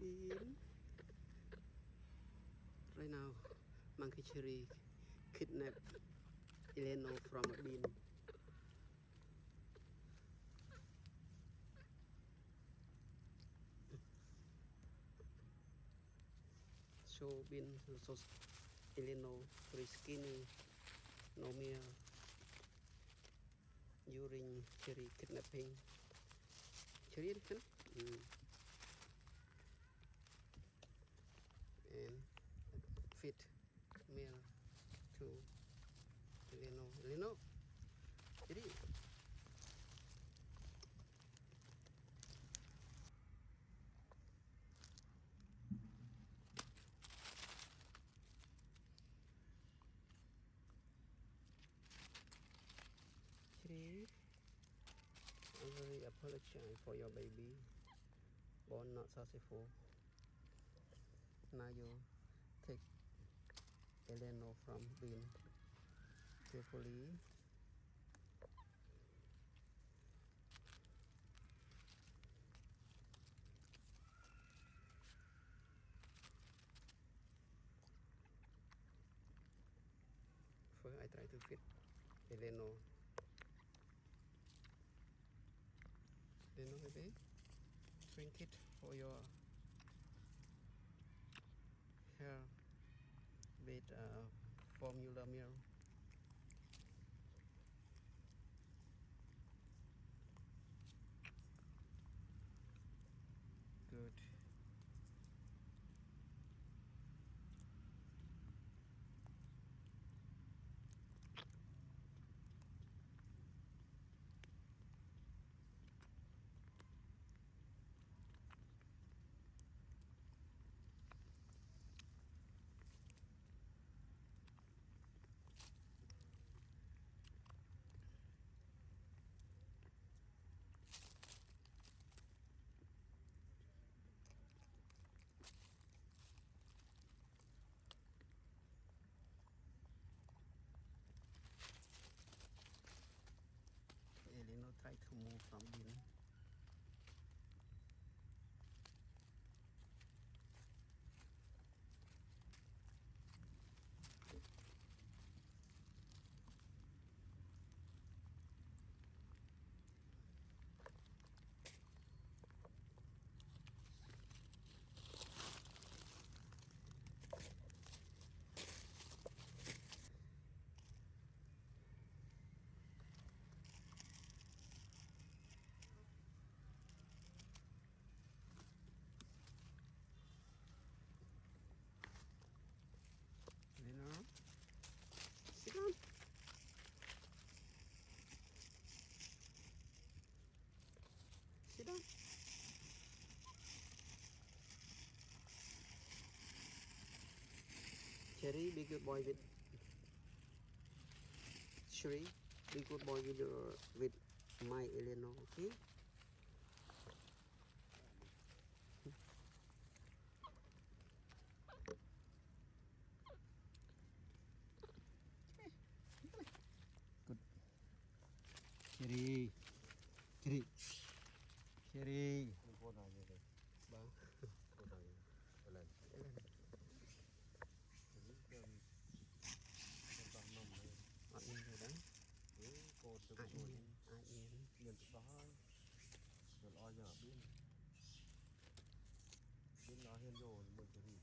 Bean. Right now, Monkey Cherry kidnapped Eleno from a bean. So Bean, so Eleno very skinny, no meal during Cherry kidnapping. Cherry kan? And feed meal to Eleno. Eleno, Cherry. Cherry, I really apologize for your baby born not successful. Now you take Eleno from bin carefully. First, I try to feed Eleno. Eleno, baby, drink it for your hair with formula milk. Good. Eleno try to move from bin. Eleno, sit down. Sit down. Cherry, be good boy with Cherry, be good boy with your with my Eleno, okay? Good. Cherry, Cherry, Cherry. នឹងកូនណាយទេ បាទ កូនណាយឥឡូវនេះខ្ញុំខ្ញុំដោះនំនេះ អត់មានទេដឹង កូនទៅ អាច ជួយ មានអាចមាន មានទៅដោះហើយទៅល្អយ៉ាងអប៊ីនប៊ីនអត់ហ៊ានយកមួយទៅនេះ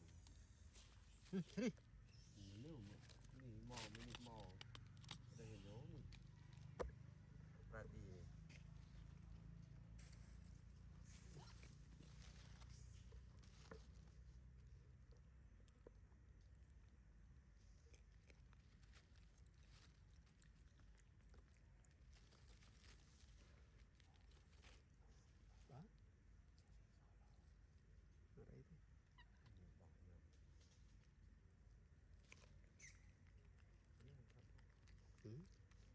Cherry. លឿមនេះមកនេះមកតែហ៊ានយកមួយប្រឌី បាទអត់អីទេ បោះយកនេះ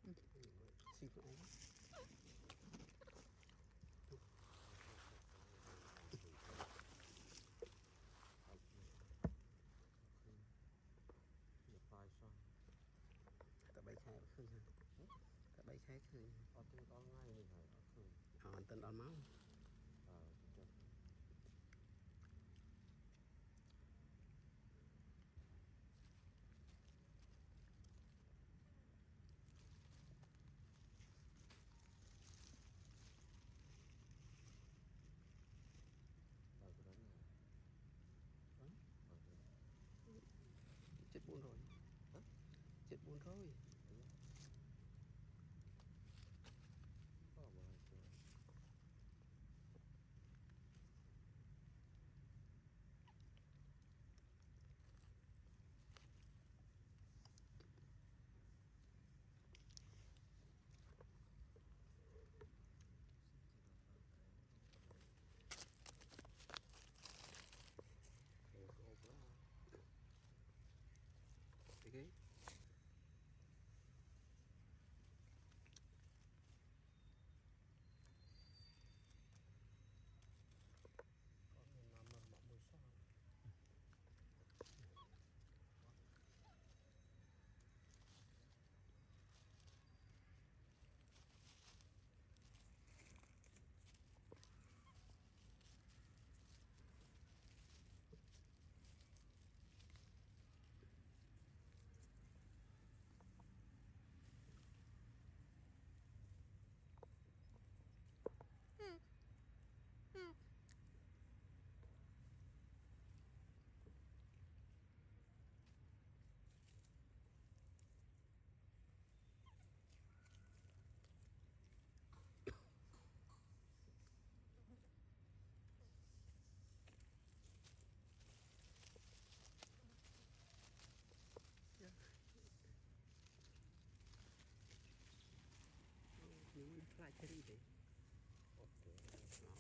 ខាត់ ហឹមស៊ីខ្លួនឯង យកបាយសោះ តែ3ខែឃើញហើយតែ3ខែឃើញ អត់ទេដល់ថ្ងៃនេះហើយអត់ឃើញ អត់មិនដល់មក អើចឹង 7 400 ហ៎7 400 អូមកជួយ អីគេ អត់មានណាំមកមួយសោះ ខ្ញុំមិនខ្លាចជ្រីទេ អូខេ ជ្រី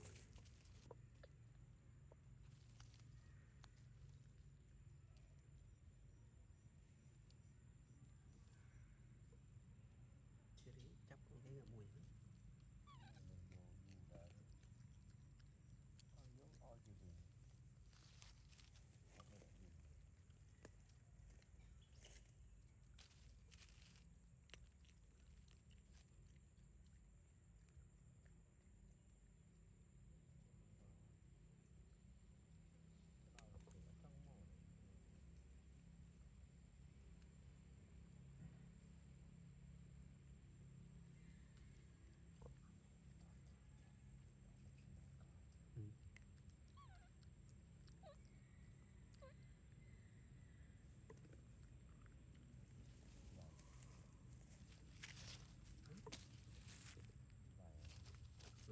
ចាប់កងគេមួយ មិនមកយូរដែរអើយកឲ្យគេវិញអត់មានយូរចង់មក អ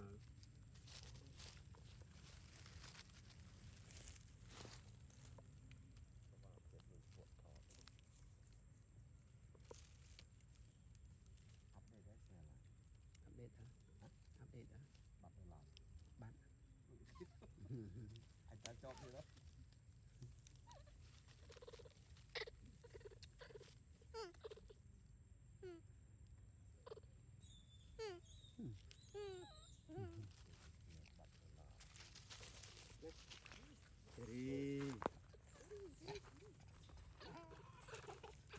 ឺ បាទទៀតដូចពួកថតអាប់ដេតដែរស្អាតឡា អាប់ដេតហ៎អាប់ដេតហ៎ បាត់ទៅឡា បាត់ អញតាជាប់ទៀតហ៎បាត់ទៅឡា ជ្រី លឿនណា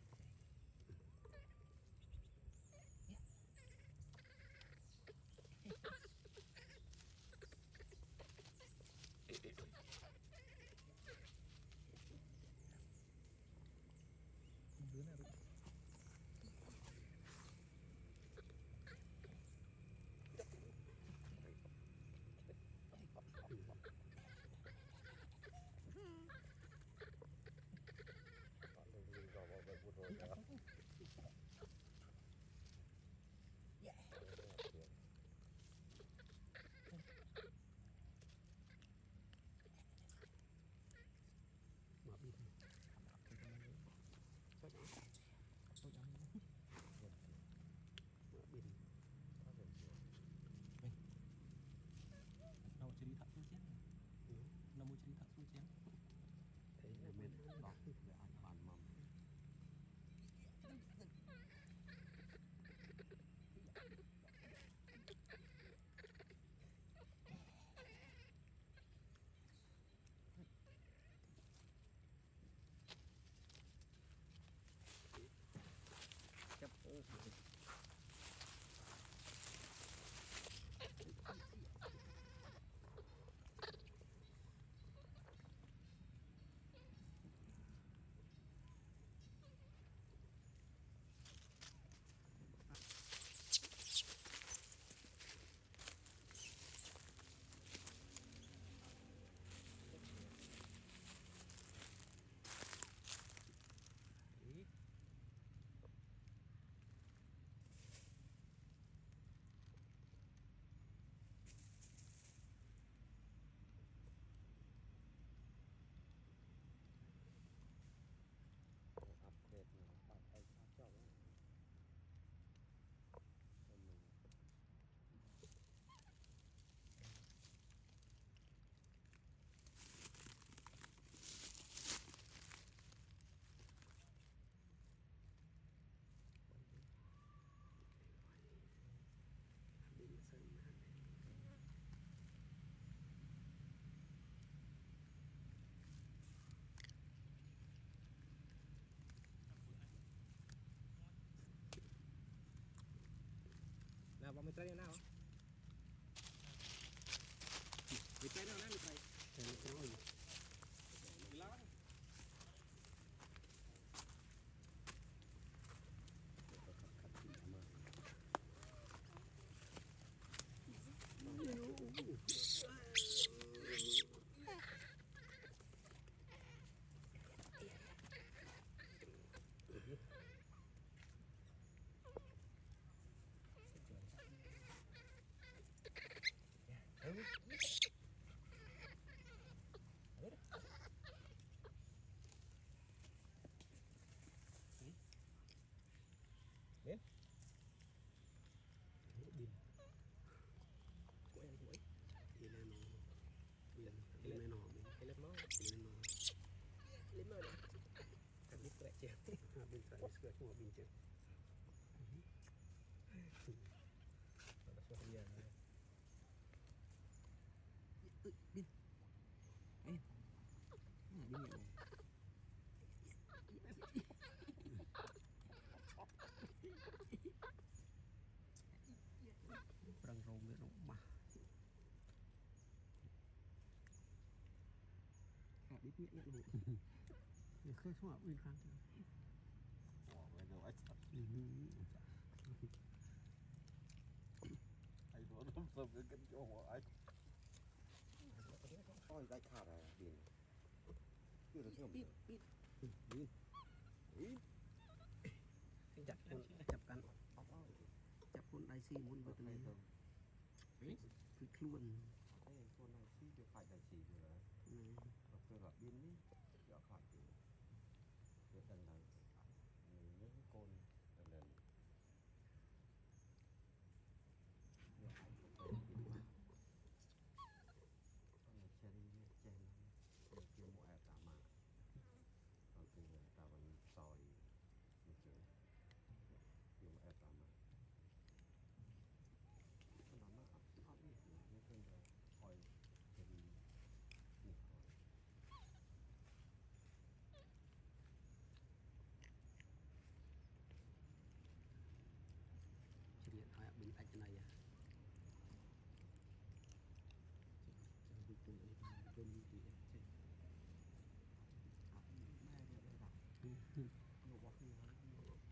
ស់ អត់លឺលឺក៏មក400ដែរ មកប៊ីចុចអត់ ដូចអត់ មកប៊ី នៅជ្រីថាក់ស្រួលជាងនៅមួយជ្រីថាក់ស្រួលជាង អីណាមែន ដល់វាអាចបានមក ចាប់អូ មិនត្រីណាហ៎មិនត្រីណាមិនត្រី តែក្រោយ ឡើយ ខាត់ទីមក ប៊ីនគួយគួយ អេឡេណូប៊ីនអេឡេណូប៊ីន អេលេមក អេឡេណូ លេមកកាត់នេះត្រែកជា អាប៊ីនត្រៃស្គាល់ឈ្មោះប៊ីនចឹង ដល់ស្វាយា ប៊ីនអេប៊ីនញ៉ាំប្រឹងរោមវារបាស់ អាប៊ីនញាក់ញាក់ នេះឃើញឈ្មោះប៊ីនខាងចឹង អូវិញទៅអីអីរត់ទៅគេចូលមកអីអូយដាច់ខាតហើយបៀនគឺទៅខ្ញុំ ប៊ីនប៊ីន បៀន ចាប់ខ្លួនចាប់កាន់ អត់អើយ ចាប់ខ្លួនដៃស៊ីមុនបើ ទៅ ទៅ ទៅ គឺខ្លួន អេខ្លួនដៃស៊ីវាខ្លាចដៃស៊ីទៅហើយដល់ពេលរបៀននេះវាអត់ខ្លាចទេវាដឹងថានេះកូនដល់នេះវាអាចទៅពីអត់ចេះចេះគេមកអែតាម៉ាដល់ពេលតាវិញសយនេះជឿគេមកអែតាម៉ាតាម៉ាអត់អត់នេះនេះឃើញតែអយចេះនេះអយ ជ្រៀតឲ្យប៊ីនដាច់ចំណៃ ចាំវិទូនេះជុំទីចេះ អត់ណែវាដាក់របស់គ្នាហើយវាអត់អោយគឺ ប៊ីនប៊ីនប៊ីនប៊ីន ប៊ីនប៊ីន ចៅរបស់គេកាត់ខក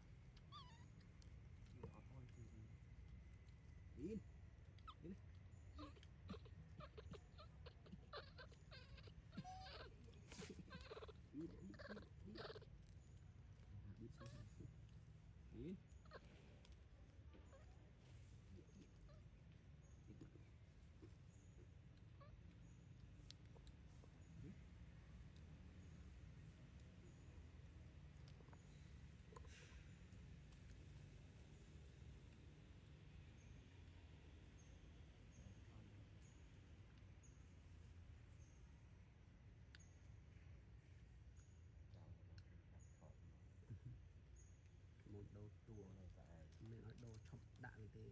មួយដូរតួ នៅតែឯង មានឲ្យដូរឈប់ដាក់វាទេ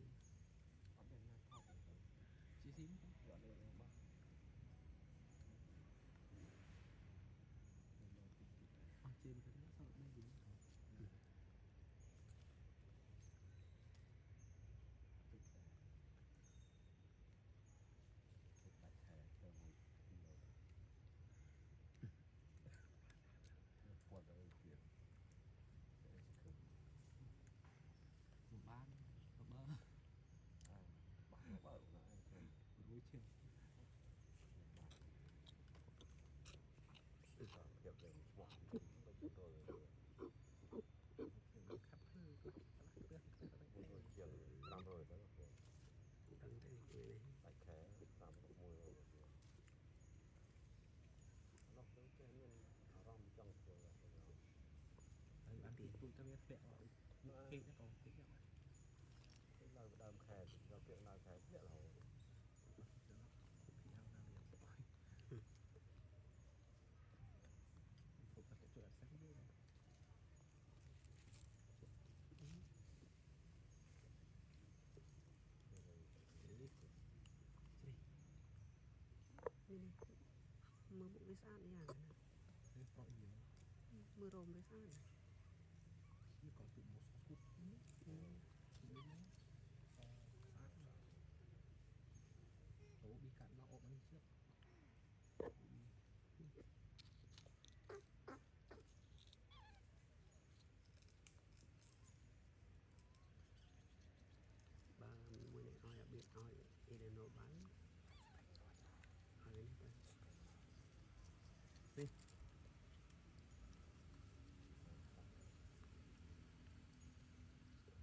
អត់មានណាថតទេ ជីស៊ី វាអត់មានរបស់ អស់ជើងទៅសល់3វិញ ទឹកទឹកដាច់ខែទៅមួយគីឡូពាត់ដល់ទៀតតែសខឹម មួយបានបើ អើបាក់បើណាអីខ្ញុំ រួយជាង បាទភាពយើងស្វាមទៅទៅ ខាប់ភ្លឺខ្លះខ្លះផ្ទះផ្ទះ មួយជាង500ទៅ ដឹងទេនេះ ដាច់ខែ5 600ទៀតនោះទៅចេះមានអារម្មណ៍ចង់ធ្វើទៅ ហើយបានពីទូទៅវាធ្លាក់អត់គេណាកូនគេណា នៅដើមខែដល់ពាក្យដើមខែធ្លាក់រហូត ពីហៅណាវាស្អុយពុកអត់ជួយអត់សេះទេ នេះមើលមុខវាស្អាតយ៉ាងណា នេះប្រក់យើង មើលរោមវាស្អាត វាក៏ទូមកស្គូតនេះនេះស្អាត របៀបឲ្យអេឡេណូបានឲ្យនេះទៅ នេះ ដាក់ម៉ាន់ទី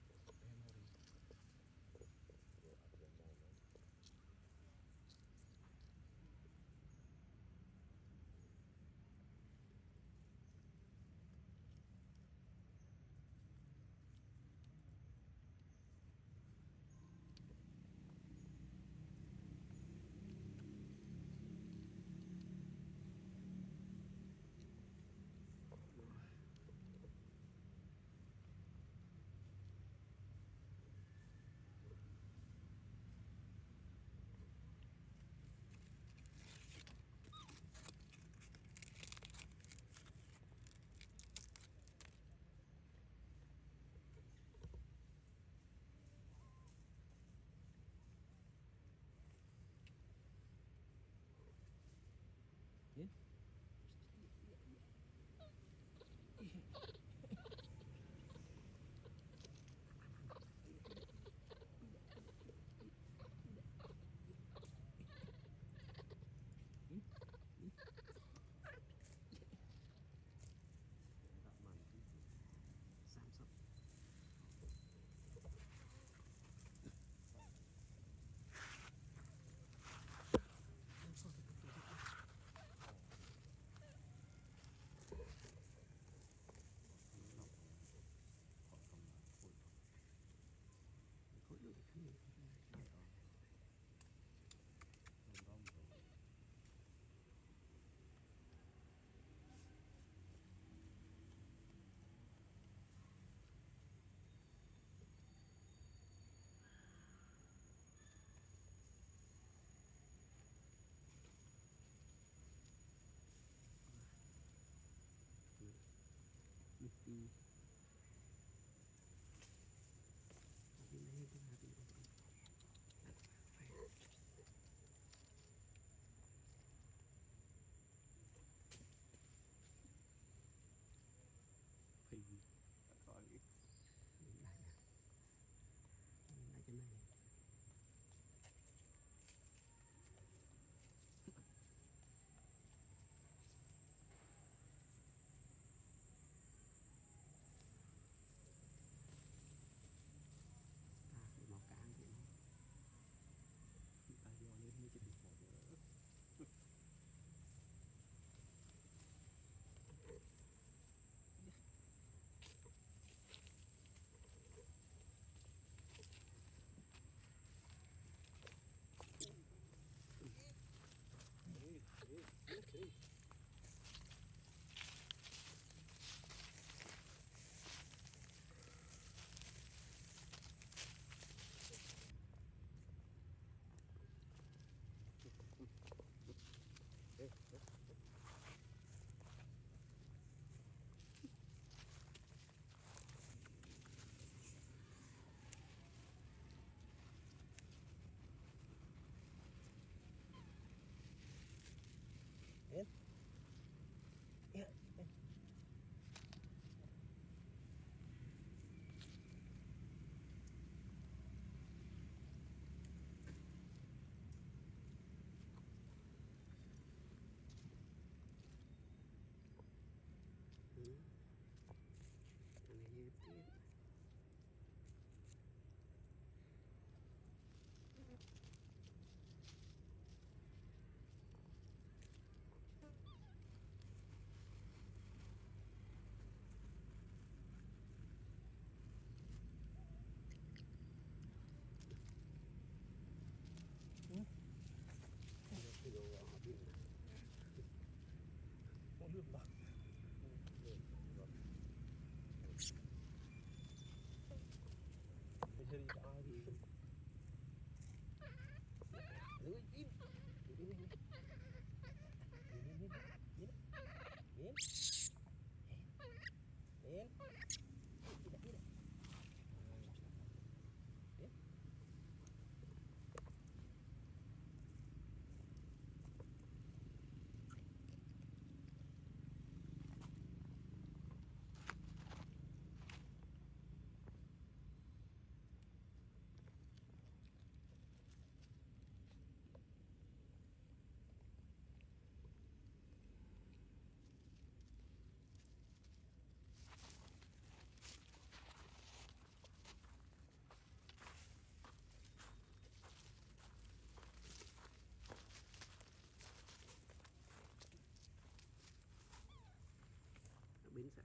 30 ខកកំឡាខូច ខូចដូចគ្នា រំរំ នេះទី ពីនេះទៅពីនេះ ភ័យ អត់អី ដាច់ចំណៃតាគេមកកាងទៀត តាយកនេះមួយចិត្តមក អានេះយឺតទៀតយកអត់ពី មកលឿនបាក់ទៅជិះទៅឲ្យ លឿនអ៊ីម នេះនេះនេះនេះនេះនេះ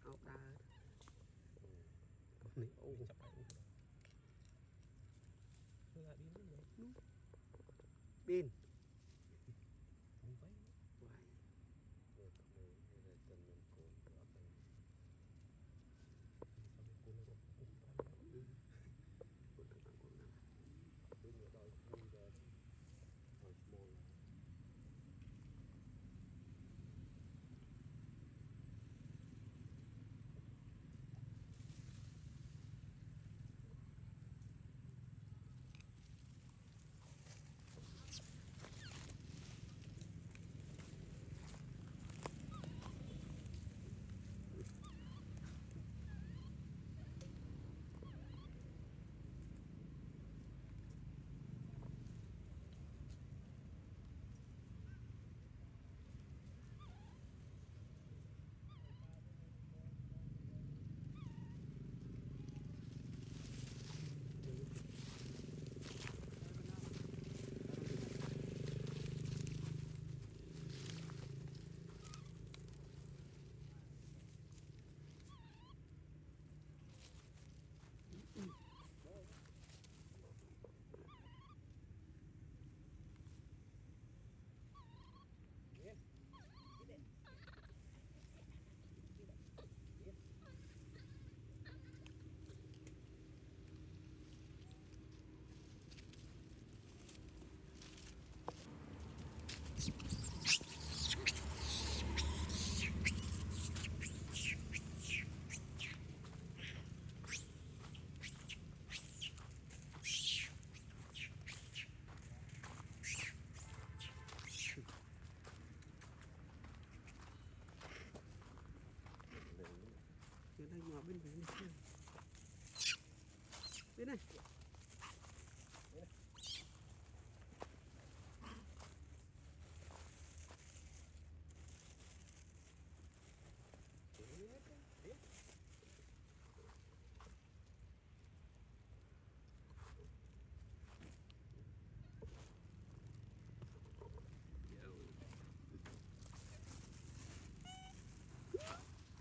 អោបដើរនេះអូ ចាប់ដៃអូឃើញអាបៀននេះ បៀន នេះវិញ វាយ វាក្មេងវាតែមានកូនអត់ដឹង ចាំកូនរត់អូបាន កូនទាំងកូនណា វាមានដល់គ្រូដែរឲ្យឈ្មោះ លេង គឺដល់មកបៀនវិញបៀន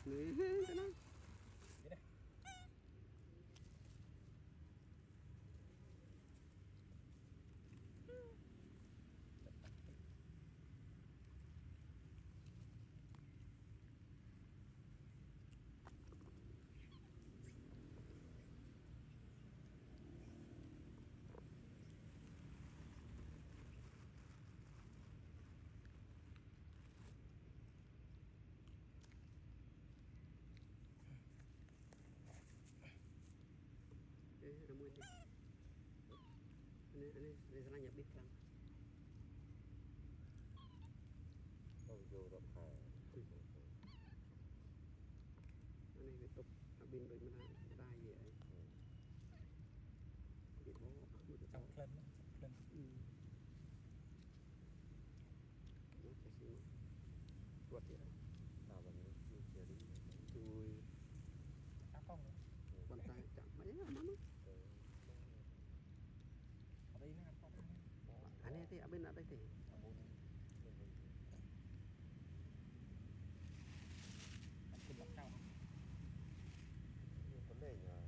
នេះនេះទៅណា អេរមួយនេះនេះនេះនេះស្រឡាញ់អាប៊ីខ្លាំង ទៅយករាប់ខែ អានេះវាទុកអាប៊ីនដូចម្ដាយម្ដាយវាអីវាបោកមួយ ចាប់ក្លិនចាប់ក្លិន មកចេះស៊ីមករត់ទៀត តាមនេះជារី ជួយ ចាប់កង់ ប៉ុន្តែចាំមិនអីមក ទៅ អត់អីណាកង់ អានេះទេអាប៊ីនអត់អីទេ មុន អត់គុំដល់ចោល វាក៏លេងហើយ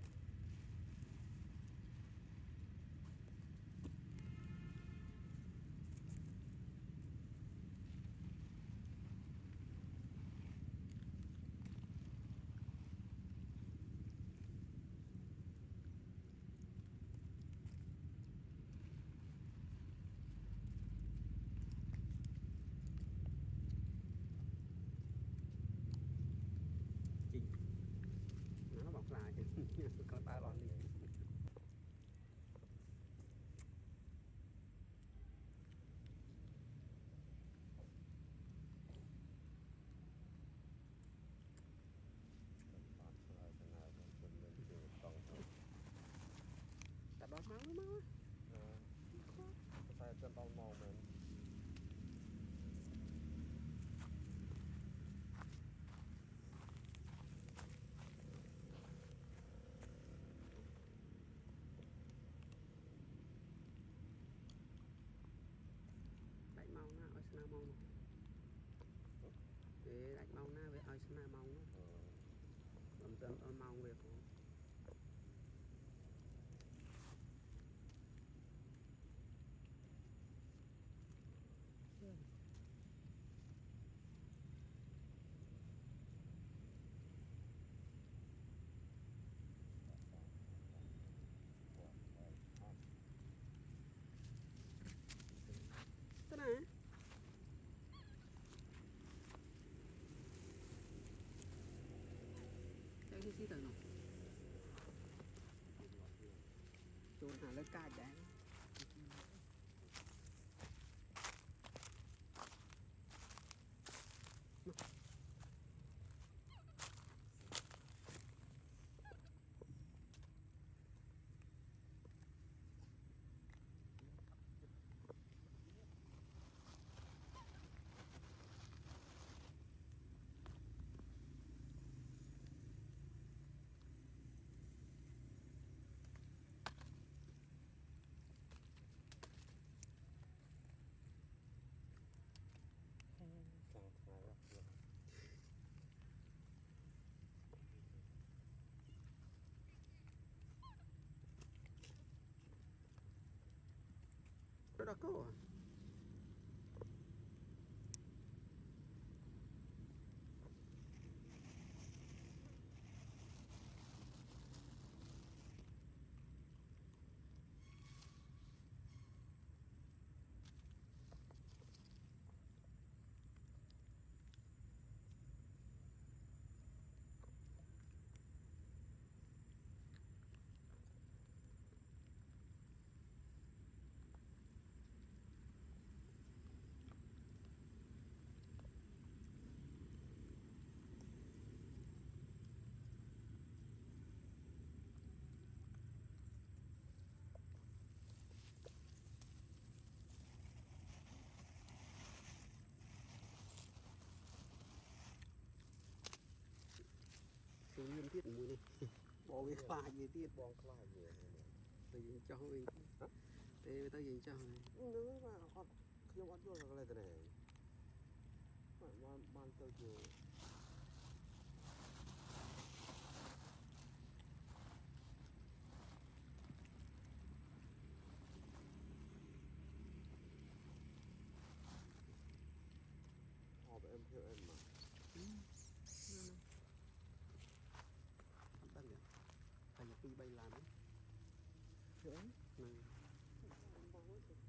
ណាបងខ្លាចក្លាដើរអស់នេះ បានឆ្លើយទៅណាវិញមិនមានទេតង់ទៅ តែដល់មកមក អឺតែចាំដល់មកមែន ដាច់ម៉ោងណាឲ្យស្នើម៉ោងនោះទេដាច់ម៉ោងណាវាឲ្យស្នើម៉ោងនោះ អឺ ដល់ម៉ោងវាផងទៅណាចៃស៊ីទៅនោះចូលអាលើកាចដែរ ចង់ថ្ងៃអត់ ទៅដល់គោស៊ូយទៀតមួយនេះបងវាខ្លាចវាទៀត បងខ្លាចវា ទៅយើងចោះវិញទេទៅយើងចោះវិញ ហ្នឹងបាទអត់ខ្ញុំអត់យល់កន្លែងទៅនេះបាទបានបានទៅជាអប MPM មក អត់ដឹងទេតែ2 3ឡាន ហ្នឹង ហ្នឹង បងមួយទៅតែ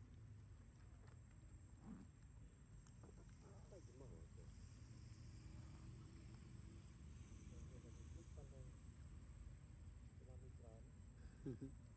មកទៅបានច្រើន